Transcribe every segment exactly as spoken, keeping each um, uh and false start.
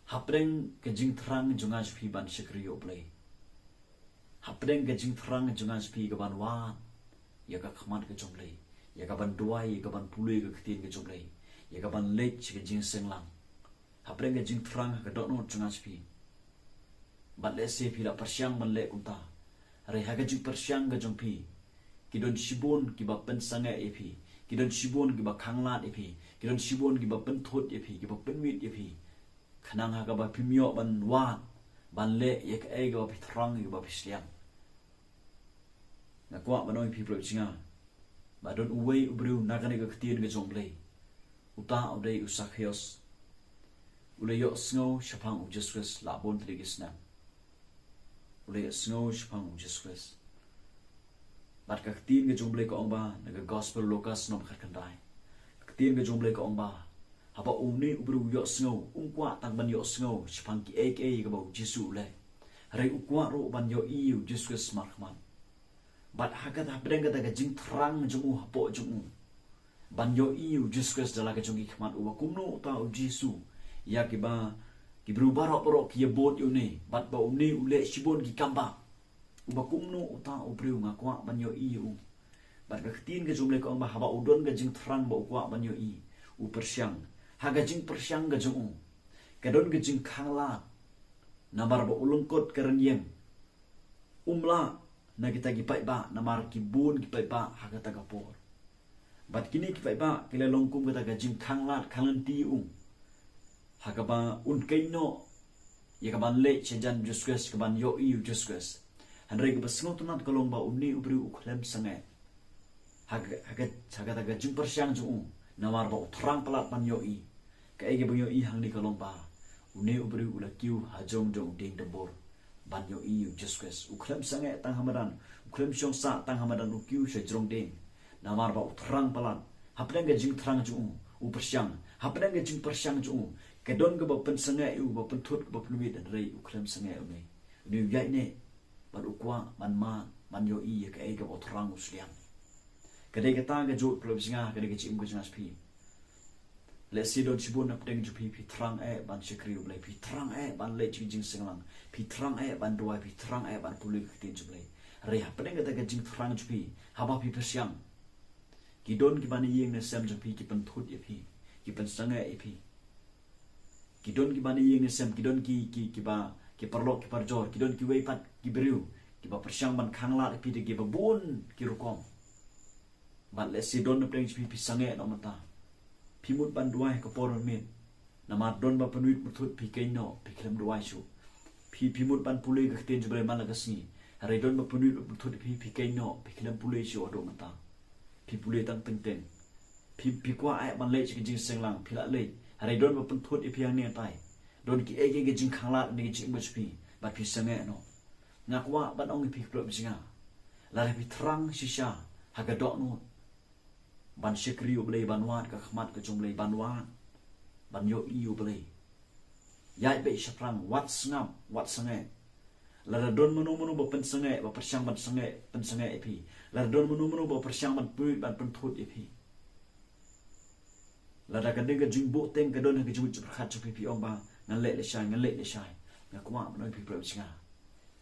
Hapdeng ka jingthrang jong nga jong phi ban shakri ïa U Blei. Hapdeng ka jingthrang jong nga jong phi ka ban wan ïa ka khmat ka jong U Blei, ïa ka ban duwai, ïa ka ban pule ka ktien ka jong U Blei, ïa ka ban leit sha ka jingseng lang. Hapdeng ka jingthrang ha ka dohnud jong nga jong phi. Bad lehse phi la pyrshang ban leh kumta. Hynrei ha ka jingpyrshang ka jong phi, ki don shibun kiba pynsangeh ïa phi, ki don shibun kiba khanglad ïa phi, ki don shibun kiba pynthut ïa phi, kiba pynwit ïa phi. Khnang ha kaba phim ïoh ban wad, ban leh ïa kaei kaba phi thrang, ïa kaba phi sliang. Nga kwah ban ong ïa phi paralok jong nga ba don uwei u briew na kane ka ktien ka jong U Blei. Uta u dei u Sakheus. U la ïohsngew shaphang U Jisu Khrist la bun tylli ki snem. U la ïohsngew shaphang U Jisu Khrist. Bad ka ktien ka jong U Blei ka ong ba, na ka Gospel Lukas lynnong khatkhyndai, ka ktien ka jong U Blei ka ong ba, haba une u briew u ïohsngew, um kwah tang ban ïohsngew shaphang kiei kiei kaba U Jisu u leh. Hynrei u kwah ruh ban ïohi ïa U Jisu Khrist markhmat. Bad ha kata, hapdeng kata ka jingthrang jong u hapoh jong u, ban ïohi ïa U Jisu Khrist da la ka jong ki khmat, uba kumno uta U Jisu ïa kiba, ki briew baroh baroh ki ïabud ïa une, bad ba une u leh shibun ki kambah. Uba kumno uta u briew, nga kwah ban ïohi ïa u. Bad ka ktien ka jong U Blei ka ong ba haba u don ka jingthrang ba u kwah ban ïohi, u pyrshang. Ha ka jingpyrshang ka jong u, ka don ka jingkhanglad. Namar ba u lyngkot ka rynïeng, um lah na kita ki paidbah, namar ki bun ki paidbah ha kata ka por. Bad kine ki paidbah ki la long kum kata ka jingkhanglad khanglynti ïa u, ha kaba un kynnoh ïa ka ban leit shajan U Jisu Khrist, ka ban ïohi ïa U Jisu Khrist. Hynrei kaba sngewtynnat ka long ba une u briew u khlem sangeh ha ka, ha ka, ha kata ka jingpyrshang jong u, namar ba u thrang palat ban ïohi. Kaei kaba ngi ïohi hangne ka long ba une u briew u la kiew ha jrong jong u dieng dambur ban ïohi ïa U Jisu Khrist. U khlem sangeh tang ha madan, u khlem shong sah tang ha madan, u kiew sha jrong dieng. Namar ba u thrang palat, hapdeng ka jingthrang jong u, u pyrshang. Hapdeng ka jingpyrshang jong u, ka don kaba pynsangeh ïa u, kaba pynthut, kaba pynwit, hynrei u khlem sangeh. Une, une u ïaid ne bad u kwah ban mad, ban ïohi ïa kaei kaba u thrang u sliang. Ka dei kata ka jingkyrpad jong nga, ka dei ka jingim ka jong nga sha phi. Lehse don shibun hapdeng jong phi, phi thrang eh ban shakri U Blei, phi thrang eh ban leit sha ka jingseng lang, phi thrang eh ban duwai, phi thrang eh ban pule ka ktien jong U Blei. Hynrei hapdeng kata ka jingthrang jong phi, haba phi pyrshang, ki don kiba na ïing na sem jong phi ki pynthut ïa phi, ki pynsangeh ïa phi. Ki don kiba na ïing na sem, ki don ki, ki, kiba, ki paralok ki parajor, ki don kiwei pat ki briew kiba pyrshang ban khanglad ïa phi da kiba bun ki rukom. Bad lehse don hapdeng jong phi, phi sangeh noh mynta. Phi mut ban duwai ha ka por mynmiet, namar don ba pynwit pynthut, phi kynnoh, phi khlem duwai shuh. Phi, phi mut ban pule ka ktien jong U Blei man la ka sngi, hynrei don ba pynwit pynthut ïa phi, phi kynnoh, phi khlem pule shuh haduh mynta. Phi pule tang teng teng. Phi, phi kwah eh ban leit sha ka jingseng lang, phi la leit, hynrei don ba pynthut ïa phi hangne hangtai. Don kiei kiei ki jingkhanglad hangne ha ka jingim ka jong phi, bad phi sangeh noh. Nga kwah ban ong ïa phi paralok jong nga, lada phi thrang shisha ha ka dohnud ban shakri U Blei, ban wad ka khmat ka jong U Blei, ban wad, ban ïohi ïa U Blei, ïaid beit shaphrang, wat sngap, wat sangeh. Lada don mano mano ba pynsangeh, ba pyrshang ban sangeh, pynsangeh ïa phi, lada don mano mano ba pyrshang ban pynwit, ban pynthut ïa phi, lada ka dei ka jingbuhteng ka don ha ka jingmut jingpyrkhat jong phi, phi ong ba ngan leh lashai, ngan leh lashai, nga kwah ban ong ïa phi paralok jong nga,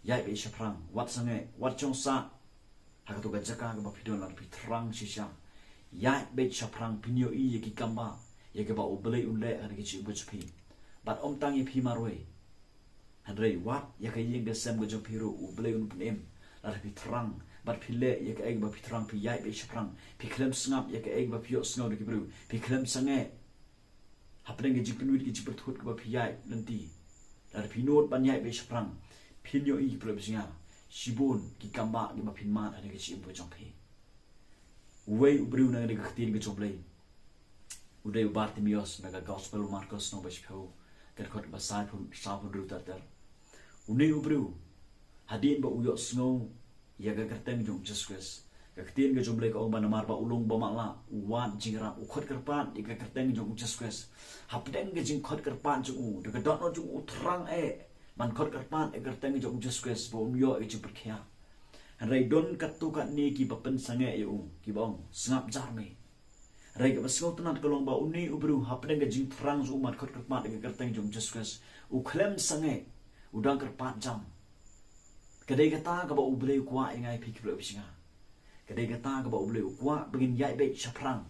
ïaid beit shaphrang, wat sangeh, wat shong sah ha kato ka jaka kaba phi don. Lada phi thrang shisha, ïaid beit shaphrang, phin ïohi ïa ki kambah, ïa kiba U Blei un leh ha ka jingim ka jong phi. Bad ym tang ïa phi marwei, hynrei wat ïa ka ïing ka sem ka jong phi ruh U Blei un pynim. Lada phi thrang bad phi leh ïa kaei kaba phi thrang, phi ïaid beit shaphrang, phi khlem sngap ïa kaei kaba phi ïohsngew da ki briew, phi khlem sangeh hapdeng ka jingpynwit, ka jingpynthut kaba phi ïaid lynti, lada phi nud ban ïaid beit shaphrang, phin ïohi paralok jong nga, shibun ki kambah kiba phin mad ha ka jingim ka jong phi. Uwei u briew na ka ktien ka jong U Blei u dei u Bartimeus, na ka Gospel u Markos lynnong ba shiphew, ka dkhot ba sawphew, sawphew hynriew ter ter. Une u briew, hadien ba u ïohsngew ïa ka kyrteng jong U Jisu Khrist, ka ktien ka jong U Blei ka ong ba namar ba u long ba matlah, u wad jingïarap, u khot kyrpad ïa ka kyrteng jong U Jisu Khrist. Hapdeng ka jingkhot kyrpad jong u, da ka dohnud jong u, u thrang eh ban khot kyrpad ïa ka kyrteng jong U Jisu Khrist ba un ïoh ïa ka jingpyrkhat. Hynrei don katto katne kiba pynsangeh ïa u, kiba ong, sngap jar me. Hynrei kaba sngewtynnat ka long ba une u briew hapdeng ka jingthrang jong u ban khot kyrpad ïa ka kyrteng jong u Jisu Khrist, u khlem sangeh, u dang kyrpad jam. Ka dei kata kaba U Blei u kwah ïa nga ïa phi ki paralok ki jong nga. Ka dei kata kaba U Blei u kwah ba ngin ïaid beit shaphrang.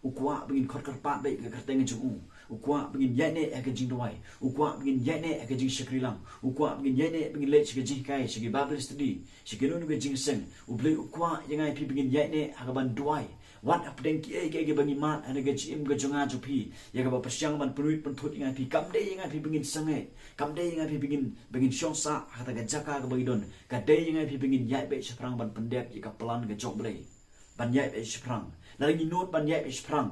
U kwah ba ngin khot kyrpad beit ïa ka kyrteng jong u. U kwah ba ngin ïaid neh ïa ka jingduwai. U kwah ba ngin ïaid neh ïa ka jingshakri lang. U kwah ba ngin ïaid neh, ba ngin leit sha ka jinghikai, sha ki Bible study, sha kino kino ka jingïaseng. U Blei u kwah ïa nga ïa phi ba ngin ïaid neh ha kaban duwai. Wat hapdeng kiei kiei kiba ngi mad ha kane ka jingim ka jong nga jong phi, ïa kaba pyrshang ban pynwit pynthut ïa nga ïa phi, kam dei ïa nga ïa phi ba ngin sangeh. Kam dei ïa nga ïa phi ba ngin, ba ngin shong sah ha kata ka jaka kaba ngi don. Ka dei ïa nga ïa phi ba ngin ïaid beit shaphrang ban pyndep ïa ka plan ka jong U Blei. Ban ïaid beit shaphrang. Lada ngi nud ban ïaid beit shaphrang,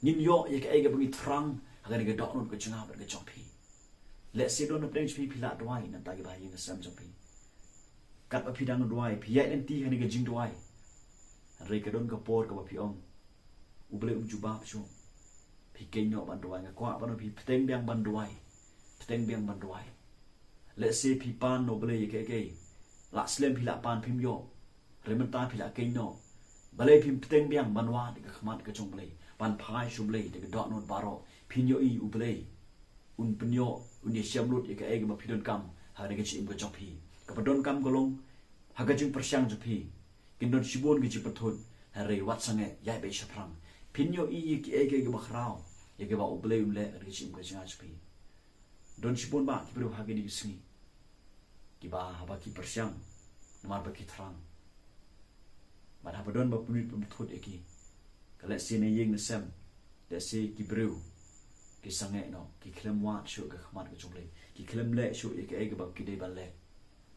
ngin ïoh ïa kaei kaba ngi thrang ha kane ka dohnud ka jong nga bad ka jong phi. Lehse don hapdeng jong phi, phi lah duwai na bynta kiba ha ïing ha sem jong phi. Katba phi dang duwai, phi ïaid lynti ha kane ka jingduwai, hynrei ka don ka por kaba phi ong, U Blei um jubab shuh. Phi keiñ noh ban duwai. Nga kwah ban ong, phi bteng biang ban duwai. Bteng biang ban duwai. Lehse phi pan na U Blei ïa kaei kaei. Lah slem phi lah pan, phim ïoh. Hynrei mynta phi lah keiñ noh. Balei phim bteng biang ban wad ïa ka khmat ka jong U Blei, ban phai sha U Blei da ka dohnud baroh? Phin ïohi U Blei un pynïoh, un ïashem lut ïa kaei kaba phi donkam ha kane ka jingim ka jong phi. Kaba donkam ka long, ha ka jingpyrshang jong phi kin don shibun ki jingpynthut, hynrei wat sangeh, ïaid beit shaphrang. Phin ïohi ïa kiei kiei kiba khraw, ïa kiba U Blei un leh ha kane ka jingim ka jong nga jong phi. Don shibun bah ki briew ha kine ki sngi kiba, haba ki pyrshang, namar ba ki thrang, bad haba don ba pynwit pynthut ïa ki, ka lehse na ïing na sem, lehse ki briew ki sangeh noh, ki khlem wad shuh ïa ka khmat ka jong U Blei, ki khlem leh shuh ïa kaei kaba ki dei ban leh.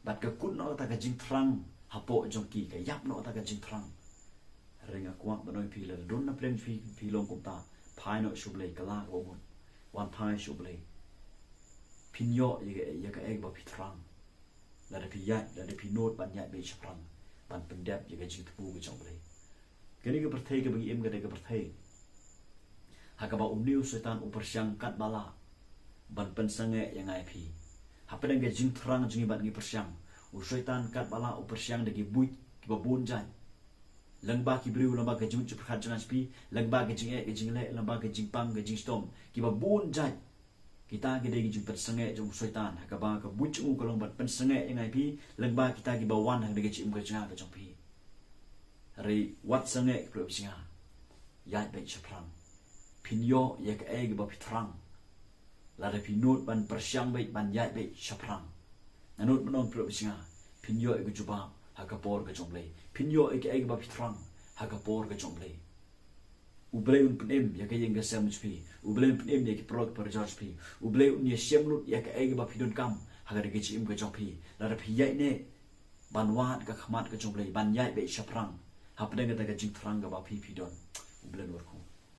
Bad ka kut noh kata ka jingthrang hapoh jong ki, ka ïap noh kata ka jingthrang. Hynrei nga kwah ban ong ïa phi, lada don na pdeng jong phi, phi long kumta, phai noh sha U Blei, kylla kaba mut. Wan phai sha U Blei. Phin ïoh ïa ka, ïa kaei kaba phi thrang. Lada phi ïaid, lada phi nud ban ïaid beit shaphrang, ban pyndep ïa ka jingthmu ka jong U Blei. Kane ka pyrthei kaba ngi im, ka dei ka pyrthei ha kaba une u Soitan u pyrshang katba lah ban pynsangeh ïa nga ïa phi. Hapdeng ka jingthrang jong ngi bad ngi pyrshang, u Soitan katba lah u pyrshang da ki buit kiba bun jait. Lyngba ki briew, lyngba ka jingmut jingpyrkhat jong nga jong phi, lyngba ka jingeh ka jingleh, lyngba ka jingpang ka jingshitom, kiba bun jait. Kita ki dei ki jingpynsangeh jong u Soitan, ha kaba ka buit jong u ka long ban pynsangeh ïa nga ïa phi lyngba kita kiba wan ha kane ka jingim ka jong nga ka jong phi. Hynrei wat sangeh ki paralok ki jong nga. Ïaid beit shaphrang. Phin ïoh ïa kaei kaba phi thrang lada phi nud ban pyrshang beit, ban ïaid beit shaphrang. Nga nud ban ong, ki paralok ki jong nga, phin ïoh ïa ka jubab ha ka por ka jong U Blei. Phin ïoh ïa kaei kaba phi thrang ha ka por ka jong U Blei. U Blei un pynim ïa ka ïing ka sem jong phi. U Blei un pynim ïa ki paralok parajor jong phi. U Blei un ïashem lut ïa kaei kaba phi donkam ha kane ka jingim ka jong phi, lada phi ïaid neh ban wad ka khmat ka jong U Blei, ban ïaid beit shaphrang hapdeng kata ka jingthrang kaba phi, phi don. U Blei un kyrkhu.